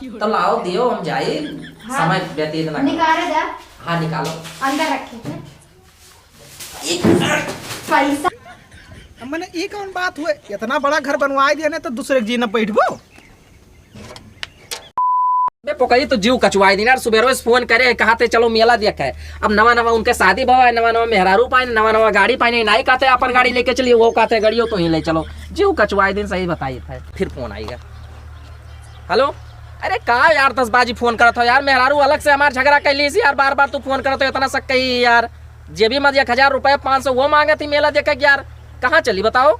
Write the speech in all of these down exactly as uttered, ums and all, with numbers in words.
तो लाओ, दियो, हम जाई, हाँ। समय व्यतीत ना करो। निकाले दा। हाँ, निकालो। अंदर रखे थे। एक पैसा। अब मने ई कौन बात हुए? इतना बड़ा घर बनवाए दिया ने, तो दूसरे के जी न बैठबो। बे पोकरी तो जीव कचवाई दिन यार, सुबेरो से फोन करे, कहा थे चलो मेला देखे। अब नवा नवा उनके शादी भवा है, नवा नवा मेहरारू पाए, नवा नवा गाड़ी पाए, नहीं कहते अपन गाड़ी लेके चलिए, वो कहते गाड़ियों तो ही ले चलो। जीव कचवाई दिन, सही बताई थे। फिर फोन आएगा। हेलो, अरे का यार, दस बाजी फोन करत हो यार, मेहरारू अलग से हमार झगड़ा कर ली यार, बार बार तू फोन करत हो, इतना शक कही यार। जेबी में एक हजार रुपये, पाँच सौ वो मांगे थी मेला देखे के यार, कहाँ चली बताओ?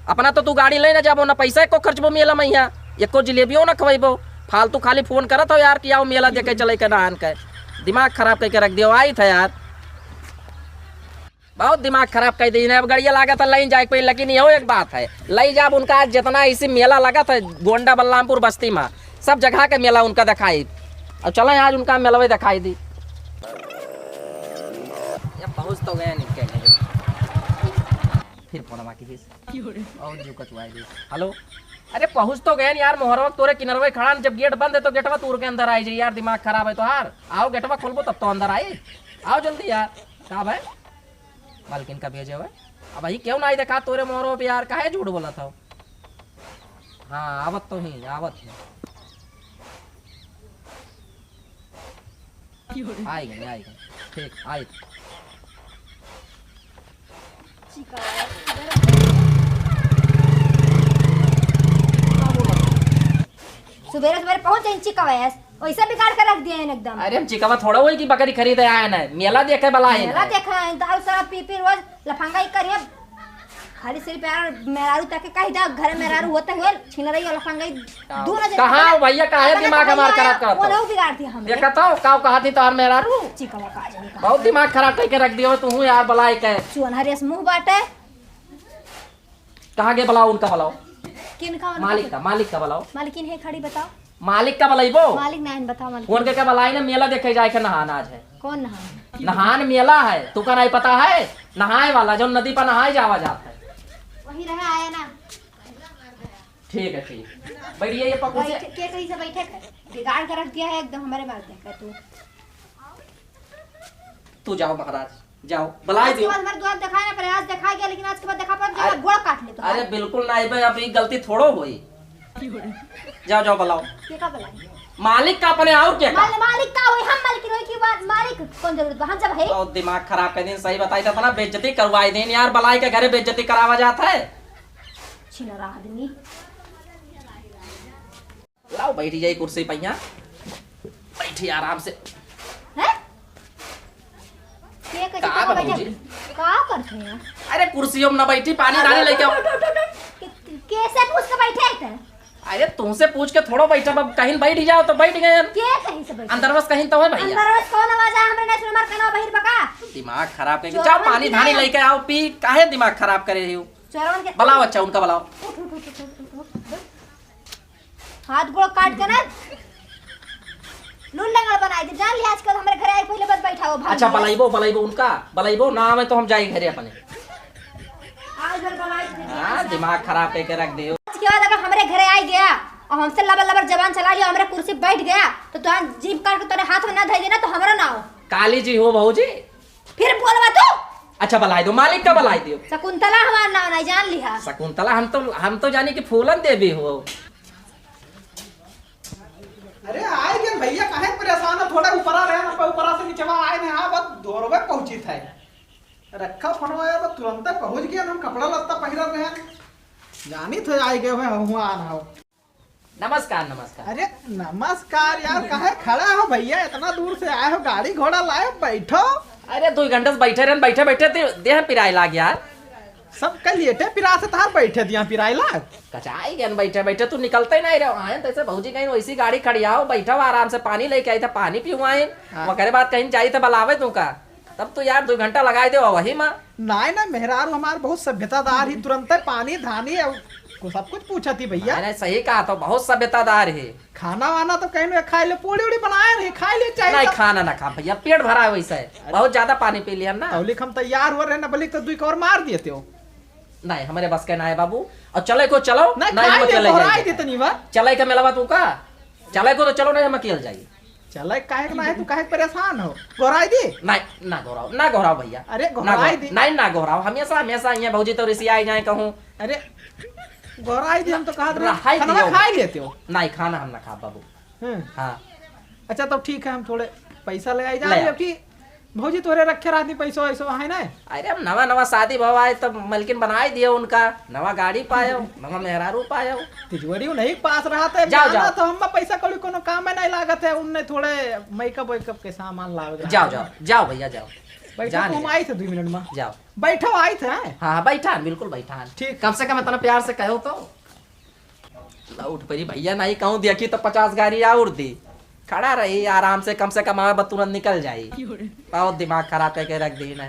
अपना तो तू गाड़ी ले ना जाबो, ना पैसा एको खर्चबो मेला में, यहाँ एको जिलेबियो ना खवेबो। फालतू खाली फोन करत हो यार कि आओ मेला देखे चले के, ना आन के दिमाग खराब करके रख दियो। आई था यार, बहुत दिमाग खराब कर दी। अब गड़िया लागत है लाइन जाए के पड़ी, लेकिन यहो एक बात है, लई जाब उनका आज जितना इसी मेला लगत है गोंडा बलरामपुर बस्ती में, सब जगह के मेला उनका दिखाई। और चले आज उनका मेलवे दिखाई दी। ये पहुँच तो गए निकल के। फिर फोन बाकी किस और जो कचवाए दी। हेलो, अरे पहुँच तो गए यार, मोहरवा तोरे किनरवे खड़ा न, जब गेट बंद है तो गेटवा तोड़ के अंदर आई जाई यार, दिमाग खराब है तोहार। आओ गेटवा खोलबो तब तो अंदर आई, आओ जल्दी यार। का भाई, मालकिन का भेजे हुए? अब भाई क्यों ना आई देखा तोरे मोहरवा पे यार, काहे झूठ बोला था? हाँ, आवत तो ही, आवत ही। आई गए, आई गए। ठीक, आई। सुबेरे सुबेरे पहुंच जाइन चिकवैस, वैसे बिगाड़ के रख दिया है एकदम। अरे हम चिकवा थोड़ा होई कि बकरी खरीदे आए ना, मेला देखे वाला है मेला ना। देखे हैं, दारू शराब पी पी रोज लफंगा ही करिए। खाली सिर्फ यार मेहरारू तक के कही दा, घर में मेहरारू होते हुए छीन रही है लफंगा ही। का-, दोनों जने कहाँ लफंगा, भैया, काहे लफंगा दिमाग हमार भैया खराब करत हो? वो बिगाड़ दिया हमने। देखा तो, का कहा थी तोहार मेहरारू? चिकवा का जाने का। बहुत दिमाग खराब करके रख दियो तू यार, बलाई के। चुअनहर यस मुंह बाटे। कहाँ गए, बुलाओ उनका, बुलाओ। किन का उनका? मालिक का, मालिक का बुलाओ। मालकिन है खड़ी, बताओ। मालिक का बुलाइबो? मालिक नहीं, बताओ मालिक। फोन के का बुलाई ना, मेला देखे जाए के नहान आज है। कौन नहान? नहान मेला है, तू का नहीं पता है? नहाए वाला जो नदी पर नहाए जावा जाता है। वही रहे, आया ना। ठीक है, ठीक। बैठिए, ये पप्पू से। बैठ, के कहीं से बैठे थे? बिगाड़ के रख दिया है एकदम हमारे मार देख तू। तू जाओ महाराज, जाओ, बुलाए आज के दियो। बाद हमारे द्वार दिखाए ना, पहले आज दिखाए गया, लेकिन आज के बाद दिखा पड़ जाएगा, अरे, गोड़ काट ले तो। अरे बिल्कुल ना, भाई, अब ये गलती थोड़ो होई। जाओ, जाओ, बुलाओ। के का बुलाई? मालिक का अपने और के का? माल-, मालिक का होई, हम मालिक होई की बात, मालिक कौन जरूरत बा? हम जब है। बहुत दिमाग खराब कर दिन, सही बताई तो अपना बेइज्जती करवाई दिन यार, बुलाई के घरे बेइज्जती करावा जात है। छिनरा आदमी। लाओ, बैठी जाई कुर्सी पहिया, बैठी आराम से। हैं? के कहे का के बा बैठे? भौजी? का करते हैं? अरे, कुर्सियों में ना बैठी, पानी धानी लेके आओ। उठ, उठ, उठ, उठ। के-, कैसे पूछ के बैठे थे? अरे, तुमसे पूछ के थोड़ो बैठा, अब कहीं बैठ ही जाओ तो बैठ गए हम। के कहीं से बैठे? अंदर बस कहीं तो है भैया। अंदर बस कौन आवाज है? हमरे नहीं सुन, हमार कनवा बहिर बका। दिमाग खराब करके, चोरवन जाओ, पानी की धानी नहीं। लेके आओ, पी, काहे दिमाग खराब करे हो? चोरवन के बुलाओ, अच्छा, उनका बुलाओ। उठ, उठ, उठ। हाथ गोड़ काट के ना लूल लंगड़ बनाई दे। जान लिया आजकल हमरे घरे आई पहले बस बैठा हो भाई। अच्छा, बलाइबो, बलाइबो उनका, बलाइबो ना आवे तो हम जाई घरे अपने। आज भर बनाई दे। हाँ, दिमाग खराब करके रख दे। आज के बाद अगर हमरे घरे आई गया और हमसे लबर लबर जबान चला लिया, हमरे कुर्सी बैठ गया तो तोहार जीभ काट के तोरे हाथ में ना धई देना तो हमरा ना हो। काली जी हो भौजी। फिर बोलबा तू? अच्छा, बलाई दो, मालिक का बलाई दियो। शकुंतला हमार नाम नहीं जान लिहा। शकुंतला, हम तो, हम तो जानी कि फूलन देवी हो। अरे, आए गए भैया, काहे परेशान है? थोड़ा ऊपरा रहे ना, ऊपरा से नीचवा आए ना, हाँ, बस दोरवे पहुंची था। रखा फोनवा यार, बस तुरंत पहुंच गया, हम कपड़ा लत्ता पहिरा रहे हैं। जानी थे आए गए हुए, हुआ आन हो। नमस्कार, नमस्कार। अरे नमस्कार यार, काहे खड़ा हो भैया, इतना दूर से आए हो, गाड़ी घोड़ा लाए, बैठो। अरे दो घंटे से बैठे रहन, बैठे बैठे दे-, देह पिराए लाग यार। सब कल लेटे पिरा से तहार बैठे दिया पिराए लाग। कचाई गन बैठे बैठे, तू निकलते ही नहीं रहो। आए तैसे भौजी कहीं वैसी गाड़ी खड़ी आओ, बैठो आराम से, पानी लेके आई थे, पानी पीवाए। हाँ। वकरे बाद कहीं जाई थे बुलावे तू का। तब तो यार दो घंटा लगाए दे वही मा। नाय ना, मेहरारू हमार बहुत सभ्यतादार ही, तुरंते पानी धानी और को सब कुछ पूछत ही भैया। नहीं, नहीं, सही कहा तो, बहुत सभ्यतादार ही। खाना वाना तो कहीं ना खाए ले, पूड़ी उड़ी बनाए रही, खाए ले चाहे नहीं, तो। खाना ना खा भैया, पेट भरा है वैसे है। अरे। बहुत ज्यादा पानी पी लिया ना। तौलिक हम तैयार हो रहे ना, बलिक तो दुई कौर मार दिए थे। नहीं, हमारे बस के ना है बाबू। और चले को चलो, नहीं, नहीं, खाए हम ले, चले दोहराए जाएंगे। दे तनी बा। चले का मेलवा तू का? चले को तो चलो, नहीं हम अकेले जाई। चले काहे के ना है, तू काहे के परेशान हो? गोहराई दी? नहीं, ना गोहराओ, ना गोहराओ भैया। अरे ना गोहराई गोहराओ, दी। नहीं ना गोहराओ, हमेशा, हमेशा इहाँ भौजी तो रिसियाई जाए कहूँ। अरे गोहराई दी, हम तो कहत रहे, रहाई खाना दियो। खाई लेते हो। नहीं, खाना हम ना खाब बाबू। हम्म। हाँ। अच्छा, तो ठीक है, हम थोड़े पैसा ले आई ले जाओ, आओ। जबकि भौजी तोरे रखे रहती पैसो वैसो है ना? अरे, हम नवा नवा शादी भवा है, तब मलकिन बनाई दियो उनका, नवा गाड़ी पायो, नवा मेहरारू पायो। तिजवरी नहीं पास रहा था, जाओ, जाना जाओ। तो हम पैसा कौड़ी कोनो काम में नहीं लागत है, उनने थोड़े मेकअप वेकअप के सामान लावे के जाओ, रहा जाओ, था। जाओ भैया, जाओ। बैठो, जान तुम जाओ। आई थे दो मिनट में। जाओ। बैठो, आई थे। हाँ, हाँ, बैठा, बिल्कुल बैठा। ठीक। कम से कम इतना प्यार से कहो तो। लौट परी भैया, नहीं कहूँ देखी तो पचास गाड़ी और दी। खड़ा रही आराम से, कम से कम आवे बा तुरंत निकल जाई। बहुत दिमाग खराब करके रख दी ना।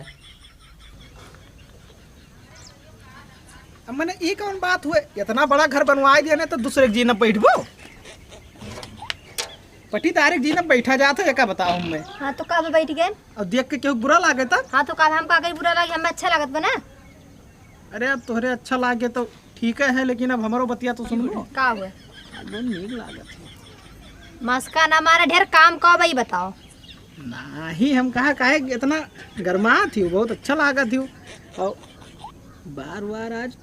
अब मने ई कौन बात हुए, इतना बड़ा घर बनवाए दिया ना तो दूसरे के जी न बैठबो। पटीदार के जी न बैठा जात है, एका बताओ हमें। हाँ तो का बैठ गए? और देख के केहू बुरा लागे तब? हाँ तो का हम का करी बुरा लागे, हमें अच्छा लागत बा ना। अरे अब तोहरे अच्छा लागे तो ठीक है, लेकिन अब हमरो बतिया तो सुन लो। का हुए? एकदम नीक लागत है। मस्का ना मारा, ढेर काम का बा ई बताओ। नाही, हम कहा काहे इतना गरमात ही, बहुत अच्छा लागत ही। और बार बार आज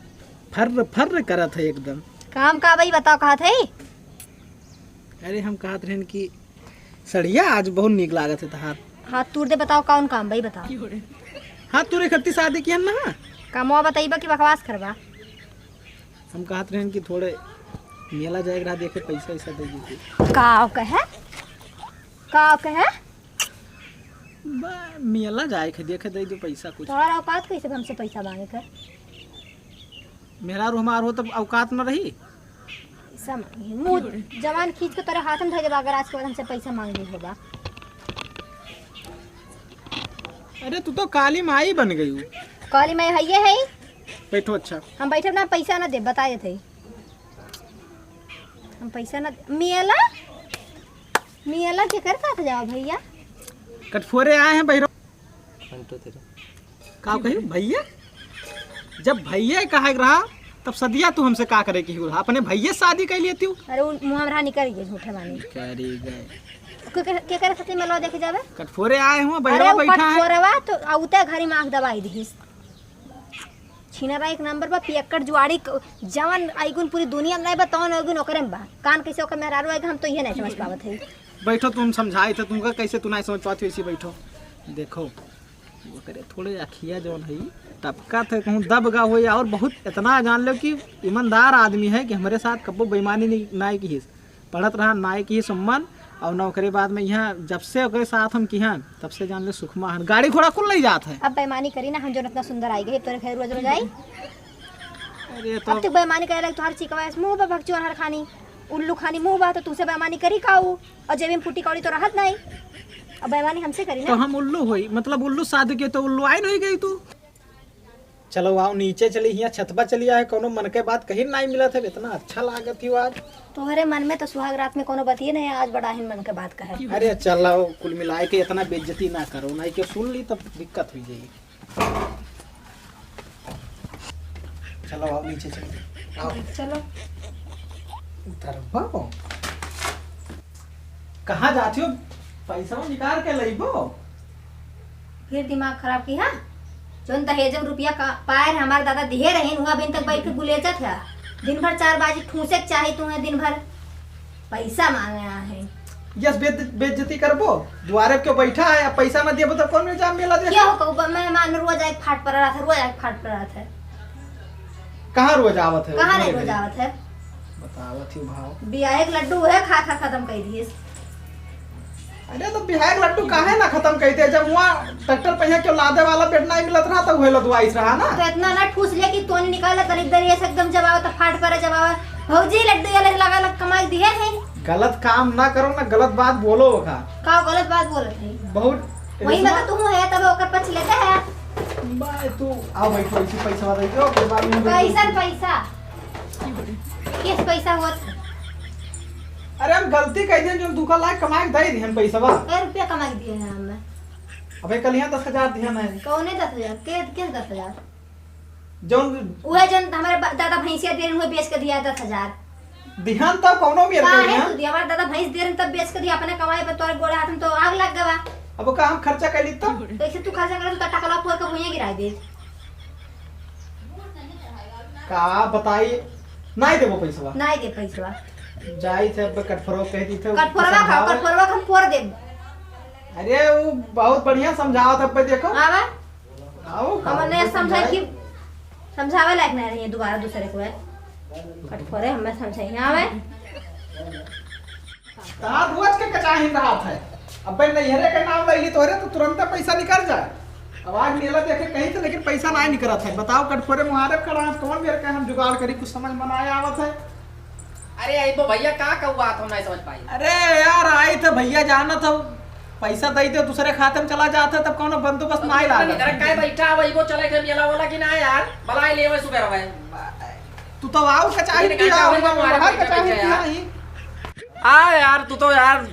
फर्र फर्र करत है एकदम। काम का बा ई बताओ, कहत है। अरे हम कहत रहन कि सड़िया आज बहुत नीक लागत है तहार। हाथ तूर दे, बताओ कौन काम बा ई बताओ। हाथ तूरे खत्ती शादी किहन ना? कमवा बताइबा कि बकवास करबा? हम कहत रहन कि थोड़े मेला जाए के रहा, देखे पैसा वैसा दे दीजिए। का कहे? का कहे? बा-, मेला जाए के देखे दे दो पैसा कुछ। तोहर औकात कैसे हमसे पैसा मांगे के? मेहरारू हमार हो तब औकात न रही। पैसा मांगे। मुंह जवान खींच के तोरे हाथ में धर देबा अगर आज के बाद हमसे पैसा मांगे होबा। अरे तू तो काली माई बन गई हो। काली माई हइये है। बैठो अच्छा। हम बैठब ना, पैसा ना दे, बता देते ही। हम पैसा ना दे-, मेला? मेला के कर साथ जाओ भैया? कटफोरे आए हैं बहिरो। One, two, three। का कही भैया? जब भैया कहे के रहा, तब सदिया तू हमसे का करे की हुआ? अपने भैया से शादी कर लेती हूँ। अरे, उ मुँह हमरा निकल गए झूठे माने। निकल गए। के, के, के करे खातिर मेलवा देखे जावे? कटफोरे आए हुए, अरे, बहिरो उ बैठा है। कटफोरवा तो आउते घरी में आँख दबाई दिहिस। छिनरा एक नंबर बा, पियक्कड़ जुआड़ी क-, जवन आइगुन पूरी दुनिया में नहीं बा, तवन आइगुन ओकरे में बा। कान कैसे ओकर मेहरारू आइगा, हम तो इहे नहीं समझ पावत है। बैठो, तुम समझाई थे, तुमका कैसे तू नहीं समझ पाती, वैसे बैठो। देखो, ओकरे थोड़े अखिया जौन है, टपका थे कहूँ दब गा होई, और बहुत इतना जान लो कि ईमानदार आदमी है कि हमरे साथ कब्बो बेईमानी नहीं, नाई किहिस। पढ़त रहा, नाई किहिस सुम्मन, और ना ओकरे बाद में यहाँ जब से ओकरे साथ हम किहन, तब से जान ले सुखमा हन। गाड़ी घोड़ा कुल नहीं जात है। अब बेईमानी करी ना, हम जौन इतना सुंदर आई गए, तोरे घर रोज रोज आई। अरे तो अब तू बेईमानी करे लग, तोहार चिकवा ऐस मुँह बा भगचुआन हर खानी, उल्लू खानी मुँह बा, तो तुमसे बेईमानी करी का ऊ? और जेबी में फूटी कौड़ी तो रहत नहीं, अब बेईमानी हमसे करी तो ना। हम उल्लू होई, मतलब उल्लू साधु के तो उल्लू आइन होई गई तू। चलो आओ नीचे चली, हियाँ छतबा चली आए, कोनो मन के बात कहीं नाई मिलत है, इतना अच्छा लागत ही आज। तोहरे मन में तो सुहाग रात में कोनो बतिये नहीं, आज बड़ा ही मन के बात कहे। अरे चलो, कुल मिलाए के इतना बेइज्जती ना करो, नहीं के सुन ली तब दिक्कत हुई जाई। चलो आओ नीचे चलो, आओ। चलो। उतरबो। कहाँ जाती हो? पैसा निकाल के लइबो। फिर दिमाग खराब की, हाँ? जौन दहेज में रुपया का पाए रहे, हमारे दादा दिहे रहे, हुआ बिन तक बैठ के गुलेचत है। दिन भर चार बाजी ठूसे के चाही तुम्हें, दिन भर पैसा मांगे आए हैं। यस, बेइज्ज-, बेइज्जती करबो, द्वारे पे क्यों बैठा है, अब पैसा ना देबो तो कौन में जाम मेला दे? क्या हो कहू, ब-, मेहमान रोज आए फाट पर रहा था, रोज आए फाट पर रहा था। कहाँ रोज आवत है? कहाँ नहीं रोज आवत है? बतावत ही भाव। बियाहे के लड्डू है, खा खा खत्म कर दिए। अरे तो बिहार लड्डू काहे ना खत्म कइते, जब हुआ डॉक्टर पहिया क्यों लादे वाला बेड नहीं मिलत रहा, तो उहे लदवाइस रहा ना। तो इतना ना ठूस ले कि तोन निकाले, तनी देर ये से एकदम जब आवे तो फाट परे, जब आवे। भौजी लड्डू ये लगा लग कमाई दिए हैं। गलत काम ना करो ना, गलत बात बोलो का। का गलत बात बोलत है? बहुत वही में तो तुम है, तब ओकर पछ लेते हैं। बा, तू आओ भाई, थोड़ी सी पैसा दे दो, ओकर बाद में कैसन पैसा? किस पैसा होत? अरे हम गलती कह दिए, जो दुकान लाए कमाए के दे दिए हम पैसा बा। कै रुपया कमाई दिए हैं हमें? अबे कल यहाँ दस हजार दिया मैं। कौने दस हजार? के, के दस हजार? जौन उहे जौन हमारे बा-, दादा भैंसिया दे रहे, उहे बेच के दिया दस हजार। दिहन तो कौनो मेर के काहे दिहन। तू दिया? हमार दादा भैंस दे रहे तब बेच के दिया, अपने कमाई पे तोरे गोड़े हाथ में तो आग लग गवा। अब का हम खर्चा कर ली तब? तो ऐसे तू खर्चा करे तो टकला फोड़ के भुइयां गिराई दे। का बताई, नाई देबो पैसवा। नाई दे पैसवा। जाई थे अब कटफोरवा कह दी थे, कटफोरवा खाओ, समझाओ। कटफोरवा हम फोड़ देब। अरे वो बहुत बढ़िया समझाओ तब पे देखो। आवा। आओ, हमने खाओ, समझाई समझाई। कि समझावे लायक नहीं रही दोबारा दूसरे को है। कटफोरे हमें समझाई आवे। तहार रोज के कचाहिन रहत है। अबे नैहरे के नाम लइली तोहरे तो तुरंते पैसा निकल जाए। अब आज मेला देखे कहीं थे लेकिन पैसा नाहीं निकलत है। बताओ कटफोरे मुहारे खड़ा है, कौन बेर के हम जुगाड़ करी, कुछ समझ में नाहीं आवत है। अरे अइबो भैया, का कहुआ तो हम नाहीं समझ पाई। अरे यार आई थे भैया, जानत हो पैसा दे दे दूसरे खाते में चला जात है तब कौनो बंदोबस्त नाहीं लागत। इधर काहे बैठा हो, अइबो चले के मेला वाला कि ना यार, बलाए ले सुबह रहे। तू तो आओ कचाही लेकिन पिया, घंटा होई बा, हमारे हमारे बैठे कचाही बैठे पिया यार। ही। आ यार, तू तो यार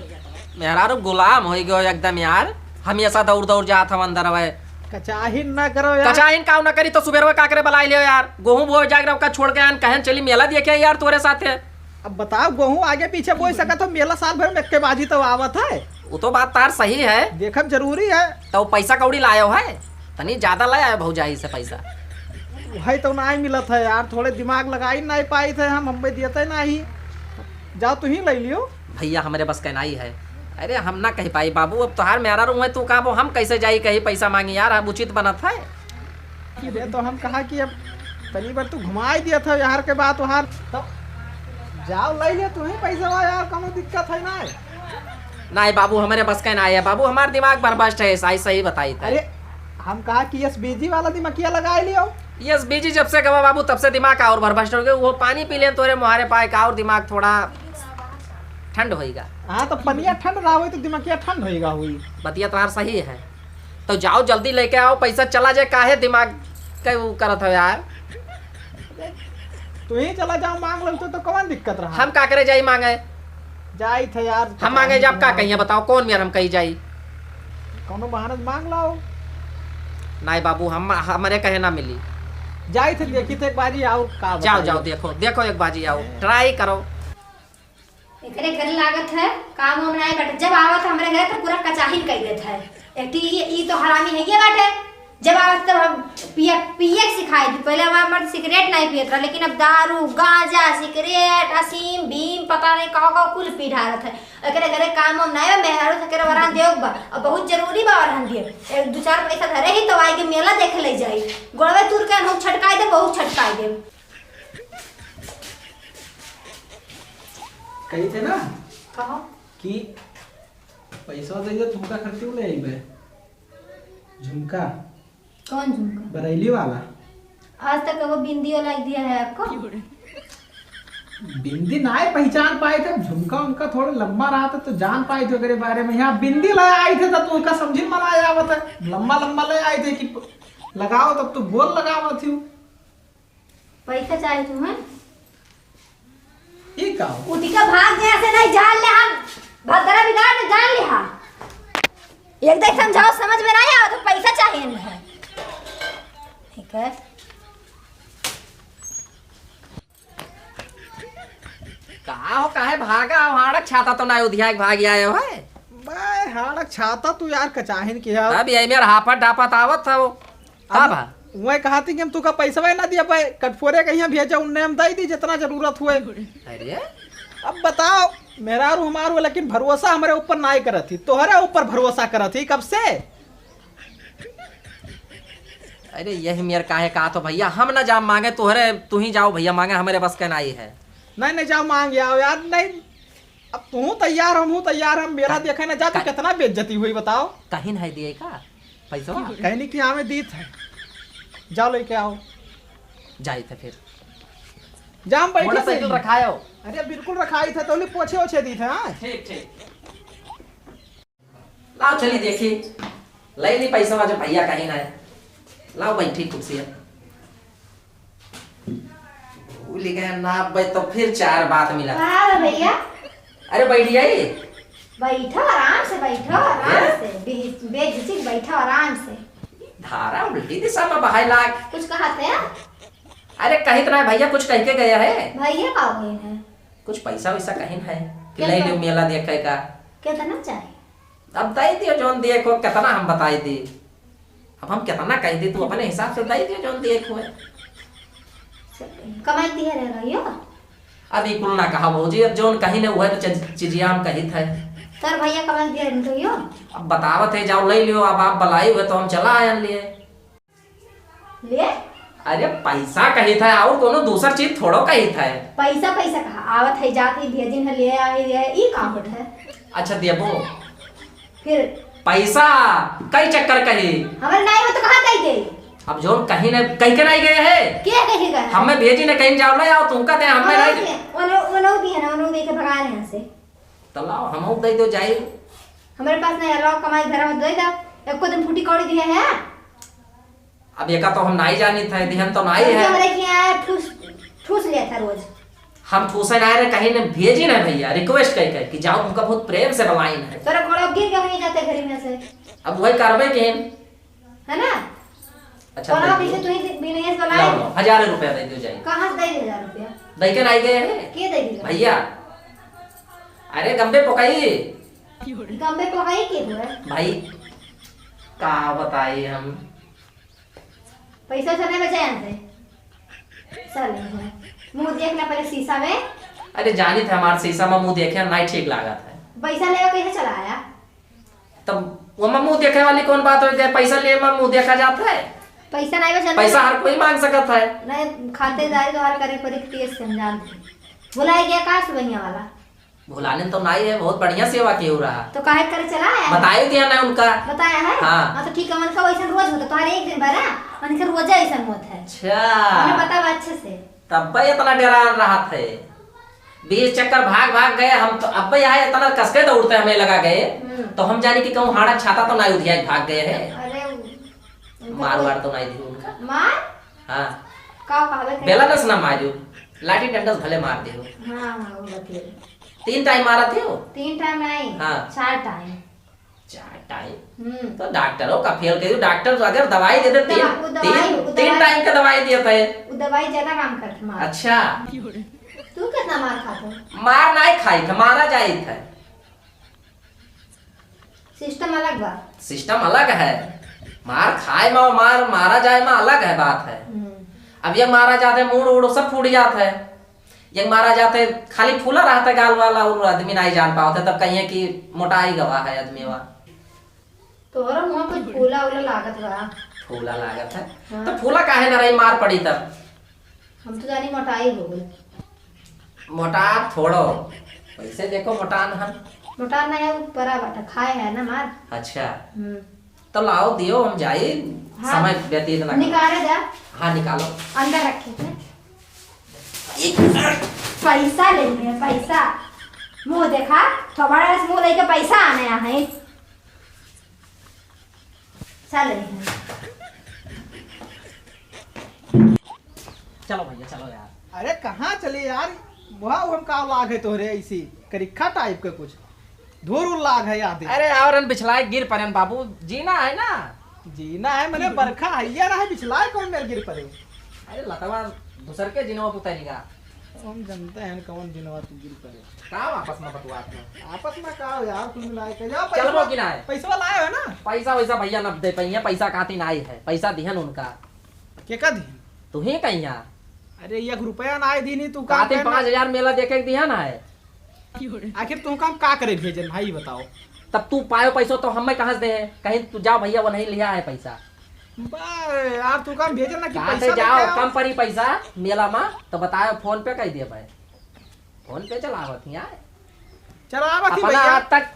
मेहरारू गुलाम होइ गयो एकदम यार। हमेशा दौड़ दौड़ जात हम अंदर अबे। कचाहिन ना करो यार। कचाहिन काऊ ना करी तो सुबेरवा का करे बलाई लियो यार। गोहूं बोए जाग रहा, ओका छोड़ के आन कहन चली मेला देखे यार तोरे साथे। अब बताओ, गोहूं आगे पीछे बोए सकत हो, मेला साल भर में एक्के बाजी तो आवत है। वो तो बात तार सही है। देखब जरूरी है। तो पैसा कौड़ी लायो है, तनी ज्यादा ले आयो भौजाई से पैसा। वही तो नाहीं मिलत है यार, थोड़े दिमाग लगाई नाहीं पाई थे हम, हम भी देते नाहीं। जाओ तू ही ले लियो। भैया, हमरे बस के नाई है। अरे, हम ना कह पाई बाबू, अब तोहार मेहरारू है, तू कहबो, हम कैसे जाई कहीं पैसा मांगी यार, अब उचित बनत है? अरे, तो हम कहा कि अब तनी बार तू घुमाई दिया था यार के बात वहार, तो जाओ ले ले तू ही पैसा यार, कौनो दिक्कत है ना? नाई बाबू, हमरे बस के नाई है बाबू, हमार दिमाग भरभस्ट है, सही सही बताई था। अरे, हम कहा कि एसबीजी वाला दिमागिया लगाए लियो। एसबीजी जब से गवा बाबू, तब से दिमाग और भरभस्ट हो गया। वो पानी पी ले तोरे मुहारे पाए का और दिमाग थोड़ा ठंड होइगा। हाँ, तो पनिया ठंड रहा होई तो दिमागिया ठंड होइगा हुई। बतिया तोहार सही है। तो जाओ जल्दी लेके आओ पैसा, चला जाए, काहे दिमाग के वो करत हो यार? तू ही चला जाओ मांग लो तो, तो कौन दिक्कत रहा? हम का करे जाई मांगे? जाई थे यार, हम मांगे जाब का कहिए बताओ, कौन मेर हम कही जाई? कौनो बहाना से मांग लाओ। नाई बाबू, हम, हमरे कहे ना मिली। जाई थे देखी थे एक बाजी आओ का जाओ, बताई। जाओ, देखो, देखो एक बाजी आओ, हैं। ट्राई करो। एकरे घर लागत है, काम वाम नाई बट जब आवत है हमरे घर तो पूरा कचाहिन कई देत है। एक ठी ई, ई तो हरामी है ये बाटे, जब आवत तब हम पिए, पिए के सिखाई दी। पहले हमार मर्द सिगरेट नाई पियत रहा, लेकिन अब दारू, गांजा, सिगरेट, असीम, भीम, पता नहीं का का कुल पी ढारत है। एकरे घरे काम वाम नाई बा, मेहरारू से केरे वरान देव बा। अब बहुत जरूरी बा वरान देव। एक दो चार पैसा धरे ही तो आई के मेला देखे ले जाई। गोड़वे तूर के हम छटकाई दे, बहुत छटकाई दे। कही थे ना कहा? कि पैसा दे दे, झुमका खरीदते ले आई बे। झुमका। कौन झुमका? बरेली वाला। आज तक वो बिंदी वाला दिया है आपको? बिंदी नाई पहचान पाए थे, झुमका उनका थोड़ा लंबा रहा था तो जान पाए थे ओकरे बारे में। यहाँ बिंदी ले आई थे तो तू उनका समझी में ना आवत है, लंबा लंबा ले आई थे कि लगाओ तब तो गोल लगावा थी। पैसा चाहे तुम्हें? ई का हो? उठी का भाग गया से नहीं जान ले हम भद्रा बिगाड़ के जान ले हा। एक देख समझाओ समझ में नहीं आवा तो पैसा चाहिए नहीं है। ठीक है। का हो, काहे भागा हो? हाड़क छाता तो ना उधिया के भाग आए हो है? बे, हाड़क छाता तू यार कचाहिन किया। तब यही मेर हाफत डाफत आवत था वो। तब अब वह कहा थी कि हम तुका पैसा ना दिया पाए, कटफोरे के यहाँ भेजा, उनने हम दे दी जितना जरूरत हुए। अरे? अब बताओ, मेहरारू हमार हुआ, लेकिन भरोसा हमरे ऊपर नाई करत थी, तोहरे ऊपर भरोसा करत थी कब से? अरे यही मेर काहे कहा तो भैया, हम ना जा मांगे तोहरे, तू ही जाओ भैया मांगे, हमरे बस के नाई है। नहीं, नहीं, जाओ मांग आओ यार, नहीं। अब तू तैयार, हम हूँ तैयार, हम मेला का-, देखे ना जा, तो का-, कितना बेइज्जती हुई बताओ। कहीं नहीं दिए का पैसा? कहनी कि हमें दीत है, जाओ लेके आओ। जाई थे फिर। जाम बैठी मोटरसाइकिल से। रखायो। अरे बिल्कुल रखाई थे, तो पोछे ओछे दी थे। हाँ ठीक, ठीक। लाओ चली देखी, ले ली पैसा जो भैया कहीं ना है। लाओ बैठी कुर्सी है। भूल गए ना अब तो फिर चार बात मिला। का बा भैया? अरे बैठ जाई। बैठो, आराम से बैठो, आराम ए? से, बे-, बेझिझक बैठो, आराम से। धारा उल्टी दिशा में बहाए लाग। कुछ कहा थे? अरे कहित ना भैया, कुछ कह के गया है। भैया का गए हैं? कुछ पैसा वैसा कहीं है कि ले लियो मेला देखे का? कितना चाही? अब दे दियो जौन दिए को, कितना हम बताई दी? अब हम कितना कह दी, तू अपने हिसाब से दे दियो जौन दिए को है। कमाई दिए रहे रहियो। अब ई कुल ना कहा भौजी, अब जौन कही ने उहे तो चीज-, चीजिया हम कहित है। तोर भैया कमाई दिए रहे रहियो। अब बतावत है, जाओ ले लियो, अब आप बुलाई हुए तो हम चला आयन लिए। ले? अरे पैसा कहित है, और कोनो दूसर चीज थोड़ो कहित है। पैसा, पैसा कहा? आवत है, जात है, भेजिन है, ले आए है, ई का होत है? अच्छा देबो। फिर? पैसा कई चक्कर कही? हमरे नाई में तो कहाँ दे दे? अब जौन कहीं ने कह के नहीं गए है। के कह के गए? हमें भेजी ने कहीं जाओ ले आओ, तुमका दे, हमें नहीं। ओनो, ओनो भी है ना, ओनो दे के भगा रहे हैं से। तो लाओ, हम दे दो जाई। हमारे पास नहीं, लाओ कमाई धरा मत दे दा। एको दिन फूटी कौड़ी दिए है? अब एका तो हम नाई जानित है, दिहन तो नाई है। हमरे के यहाँ ठूस, ठूस लिया था रोज। हम ठूसे ना रहे, कहीं ने भेजी ना भैया, request कह कह कि जाओ, तुमका बहुत प्रेम से बुलाइन है। तोरा गोड़ा गिर के वहीं जाते घरी में से। अब वही करबे के है ना? अच्छा, कोना दे पीछे दियो। तू ही बिनेश बुलाए। लाओ, लाओ, हजार रुपया दे दियो जाए। कहाँ से दे दे हजार रुपया? दे के नाई गए हैं? के दे दिया? भैया, अरे गंबे पोकाई। गंबे पोकाई के हुए? भाई, का बताई हम? पैसा वैसा नहीं बचा यहाँ से। चल, मुँह देखना पहले शीशा में। अरे जानित है, हमार शीशा में मुँह देखे नहीं ठीक लागत है। पैसा लेवे कैसे चला आया? तब ओमा मुँह देखे वाली कौन बात होती है? पैसा लेवे में मुँह देखा जाता है? पैसा नहीं बचा। पैसा हर कोई मांग सकत है। नहीं, खातेदारी तो हर करे पड़ी, तेज से हम जानते हैं। भुलाई गया का सुबहिया वाला? भुलाने तो नाई है, बहुत बढ़िया सेवा कियो रहा। तो काहे करे चला आया? बताई दिया ना उनका। बताया है? हाँ। हाँ, तो ठीक है, उनका वैसा रोज होता, तुम्हारे एक दिन भर है, उनके रोजे ऐसा होत है। अच्छा। उन्हें पता बा अच्छे से। तब इतना डरान रहत है। बीस चक्कर भाग भाग गए हम तो, अब यहाँ इतना कसके दौड़ते हमें लगा गए, हम्म। तो हम जाने कि कहूँ हाड़ा छाता तो नाई उधिया भाग गए हैं। अरे, उनको मार तो वार तो नाई दी उनका। मार? हाँ। का कहबे करे? बेला दस ना मारियो, लाठी डंडा से भले मार दियो। हाँ, हाँ, वो बतिये। तीन टाइम मारत हो? तीन टाइम नहीं, हाँ। चार टाइम। चार टाइम? हम्म। तो डॉक्टरों का फेल करियो, डॉक्टर तो अगर दवाई दे दे, तीन, दवा-, वो दवाई, तीन, वो तीन दवाई, टाइम का दवाई दिया था ये। वो दवाई ज्यादा काम करत मार। अच्छा। तू कितना मार खात हो? मार नहीं खाई था, मारा जाई था। सिस्टम अलग बा। सिस्टम अलग है। मार खाए मा और मार मारा जाए मा अलग है बात है। हम्म। अब ये मारा जाते मूड़ उड़ सब फूट जात है। ये मारा जाते खाली फूला रहता गाल वाला और आदमी नहीं जान पावत है, तब कहिए कि मोटाई गवा है आदमी वा। तोहरा मुँह पे फूला उला लागत बा। फूला लागत है? हाँ। तो फूला काहे ना रही, मार पड़ी तब? हम तो जानी मोटाई हो गई। मोटान थोड़ो, वैसे देखो मोटान हन। मोटान नहीं है, ऊपरा बाटा, खाए है ना मार। अच्छा। हम्म। तो लाओ दियो, हम जाई, हाँ। समय व्यतीत ना करो। निकाले जा। हाँ, निकालो। अंदर रखे थे। एक पैसा ले लिए, पैसा। मुँह देखा, तुम्हारे से मुँह लेके पैसा आने आए। चल रही है। चलो भैया, चलो यार। अरे कहाँ चले यार, वहाँ हम का लाग है तोहरे ऐसी करिखा टाइप के कुछ धूर उर लाग है याद है। अरे और हम बिछलाए गिर पड़न बाबू, जीना है ना। जीना है मने बरखा है या ना है, बिछलाए कौन मेल गिर पड़े। अरे लतवा दूसर के जिनवा पुतरीगा। हम जानते हैं कौन जिनवा तू गिर पड़े। का आपस में बतुआत हो? आपस में का हो यार, कुल मिला के जाओ चलबो पैसवा, कि ना है? पैसवा लाए हो ना? पैसा वैसा भैया न दे पइहे, पैसा कातिन आई है, पैसा दिहन उनका। के का दिहन? तू ही कहिया। अरे एक रुपया ना आए दीनी तू का कातिन करना? पाँच हजार मेला देखे के दिहन है। आखिर तू काम का करे भेजन भाई बताओ। तब तू पायो पैसो तो हमें कहाँ से दे है? कहीं तू जाओ भैया वो नहीं लिया है पैसा। बा, यार तू काम भेजन ना कि काते पैसा जाओ लेके आओ। कम पड़ी पैसा मेला में तो बताओ फोन पे कह दिए भाई। फोन पे चलावत ही यार। चलावत ही अपना भैया। आज तक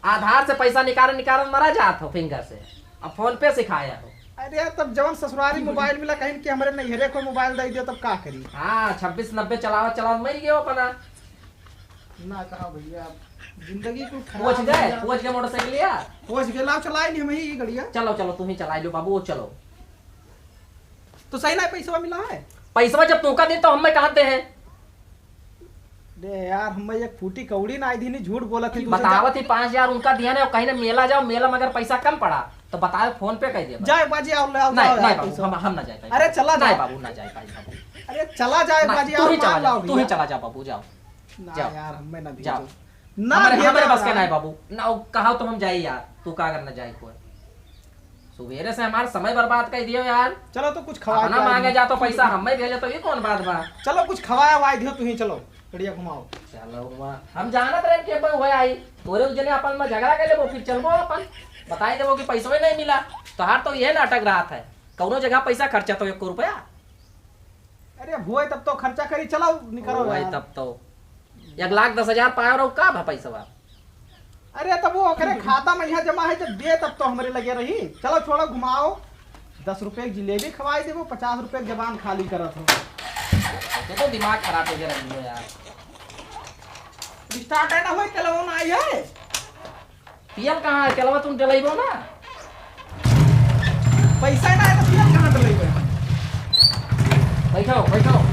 आधार से पैसा निकाल निकाल मरा जात हो फिंगर से, अब फोन पे सिखाया हो। अरे यार, तब जवन ससुरारी मोबाइल मिला कहीं कि हमरे नैहरे को मोबाइल दे दियो, तब का करी? हाँ, छब्बीस नब्बे चलावत चलावत मर गयो अपना। ना कहा भैया, जिंदगी को खराब पहुंच गए, हो गया। पहुंच गए मोटरसाइकिल यार। पहुंच गए, लाओ चलाए नहीं हम ही ये गड़िया। चलो, चलो, तुम ही चला लो बाबू, चलो। तो सही ना पैसा मिला है? पैसा जब तोका दे तो हमें कहाँ दे है? दे यार, हमें एक फूटी कौड़ी ना आई थी, नहीं झूठ बोलत है तू। बतावत ही पाँच हजार उनका दिया ना, कहीं ना मेला जाओ, मेला में अगर पैसा कम पड़ा तो बताओ, फोन पे कह दिया। जाए बाजी, आओ ले आओ, नहीं, जाओ नहीं यार, बाबू, पैसा। हम, हम ना जाए पाए। अरे चला नहीं जाओ। बाबू, ना जाए पाए बाबू। अरे चला जाए ना, बाजी, तू आओ ही चला मान जाओ, लाओ तू ही भैया। चला जा बाबू, जाओ। ना जाओ। यार, हमें ना भेजो। जाओ। ना हमारे, भेजो हमारे बस के यार। ना है बाबू। ना, वो कहा तो हम जाई यार। तू का करना जाई कोई? सुबेरे से हमारा समय बर्बाद कर दियो यार। चलो तो कुछ खवाए अपना पिवाए मांगे दियो। जा तो पैसा हमें भेजे तो ये कौन बात बा? चलो कुछ खवाए वाए दियो, तू ही चलो। बढ़िया घुमाओ। चलो हुआ। हम जानत रहे कि अब हुआ आई। तोरे उजने अपन में झगड़ा कर लेबो, फिर चलबो अपन। बताई देबो कि पैसवे नहीं मिला। तोहार तो ये नाटक रहत है। कौनो जगह पैसा खर्चा तो एक रुपया। अरे अब हुआ तब तो खर्चा करी, चलो निकलो हुआ यार। तब तो। एक लाख दस हजार पाए रहो, का भा पैसा बा? अरे तब वो ओकरे खाता में यहाँ जमा है, जब दे तब तो हमरे लगे रही। चलो छोड़ो, घुमाओ। दस रुपये की जिलेबी खवाई देबो, पचास रुपये की जबान खाली करत हो। ये तो दिमाग खराब हो गया रही हो यार। स्टार्ट है ना, होई तेलवा ना आई है। तेल कहाँ है? तेलवा तुम डलइबो ना। पैसा ना है तो तेल कहाँ डलइबो? बैठो, बैठो।